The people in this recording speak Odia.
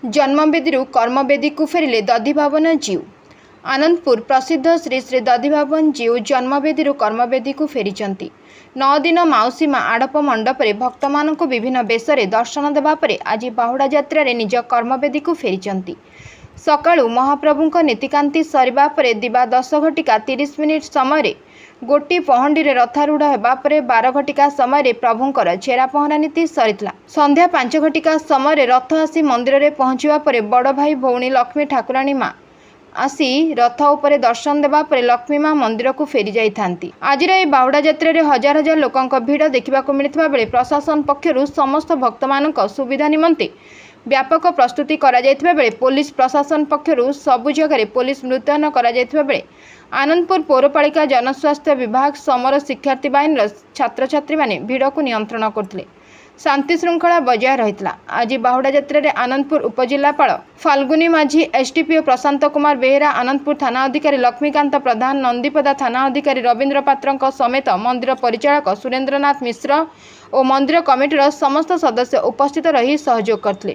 ଜନ୍ମବେଦୀରୁ କର୍ମବେଦୀକୁ ଫେରିଲେ ଦଧିବାମନ ଜୀଉ। ଆନନ୍ଦପୁର ପ୍ରସିଦ୍ଧ ଶ୍ରୀ ଶ୍ରୀ ଦଧିବାମନ ଜୀଉ ଜନ୍ମବେଦୀରୁ କର୍ମବେଦୀକୁ ଫେରିଛନ୍ତି। 9 ଦିନ ମାଉସୀ ମା ଆଡ଼ପ ମଣ୍ଡପରେ ଭକ୍ତମାନଙ୍କୁ ବିଭିନ୍ନ ବେଶରେ ଦର୍ଶନ ଦେବା ପରେ ଆଜି ବାହୁଡ଼ା ଯାତ୍ରାରେ ନିଜ କର୍ମବେଦୀକୁ ଫେରିଛନ୍ତି। ସକାଳୁ ମହାପ୍ରଭୁଙ୍କ ନୀତିକାନ୍ତି ସରିବା ପରେ ଦିବା 10 ଘଟିକା 30 ମିନିଟ୍ ସମୟରେ ଗୋଟି ପହଣ୍ଡିରେ ରଥାରୂଢ଼ ହେବା ପରେ 12 ଘଟିକା ସମୟରେ ପ୍ରଭୁଙ୍କର ଛେରା ପହଁରା ନୀତି ସରିଥିଲା। ସନ୍ଧ୍ୟା 5 ଘଟିକା ସମୟରେ ରଥ ଆସି ମନ୍ଦିରରେ ପହଞ୍ଚିବା ପରେ ବଡ଼ ଭାଇ ଭଉଣୀ ଲକ୍ଷ୍ମୀ ଠାକୁରାଣୀ ମା ଆସି ରଥ ଉପରେ ଦର୍ଶନ ଦେବା ପରେ ଲକ୍ଷ୍ମୀ ମା ମନ୍ଦିରକୁ ଫେରି ଯାଇଥାନ୍ତି। ଆଜିର ଏହି ବାହୁଡ଼ା ଯାତ୍ରାରେ ହଜାର ହଜାର ଲୋକଙ୍କ ଭିଡ଼ ଦେଖିବାକୁ ମିଳିଥିବା ବେଳେ ପ୍ରଶାସନ ପକ୍ଷରୁ ସମସ୍ତ ଭକ୍ତମାନଙ୍କ ସୁବିଧା ନିମନ୍ତେ ବ୍ୟାପକ ପ୍ରସ୍ତୁତି କରାଯାଇଥିବା ବେଳେ ପୋଲିସ ପ୍ରଶାସନ ପକ୍ଷରୁ ସବୁ ଜାଗାରେ ପୋଲିସ ମୁତୟନ କରାଯାଇଥିବା ବେଳେ ଆନନ୍ଦପୁର ପୌରପାଳିକା ଜନସ୍ୱାସ୍ଥ୍ୟ ବିଭାଗ ସମର ଶିକ୍ଷାର୍ଥୀ ବାହିନୀର ଛାତ୍ରଛାତ୍ରୀମାନେ ଭିଡ଼କୁ ନିୟନ୍ତ୍ରଣ କରୁଥିଲେ। ଶାନ୍ତି ଶୃଙ୍ଖଳା ବଜାୟ ରହିଥିଲା। ଆଜି ବାହୁଡ଼ା ଯାତ୍ରାରେ ଆନନ୍ଦପୁର ଉପଜିଲ୍ଲାପାଳ ଫାଲ୍ଗୁନି ମାଝୀ, ଏସ୍ଡିପିଓ ପ୍ରଶାନ୍ତ କୁମାର ବେହେରା, ଆନନ୍ଦପୁର ଥାନା ଅଧିକାରୀ ଲକ୍ଷ୍ମୀକାନ୍ତ ପ୍ରଧାନ, ନନ୍ଦିପଦା ଥାନା ଅଧିକାରୀ ରବୀନ୍ଦ୍ର ପାତ୍ରଙ୍କ ସମେତ ମନ୍ଦିର ପରିଚାଳକ ସୁରେନ୍ଦ୍ରନାଥ ମିଶ୍ର ଓ ମନ୍ଦିର କମିଟିର ସମସ୍ତ ସଦସ୍ୟ ଉପସ୍ଥିତ ରହି ସହଯୋଗ କରିଥିଲେ।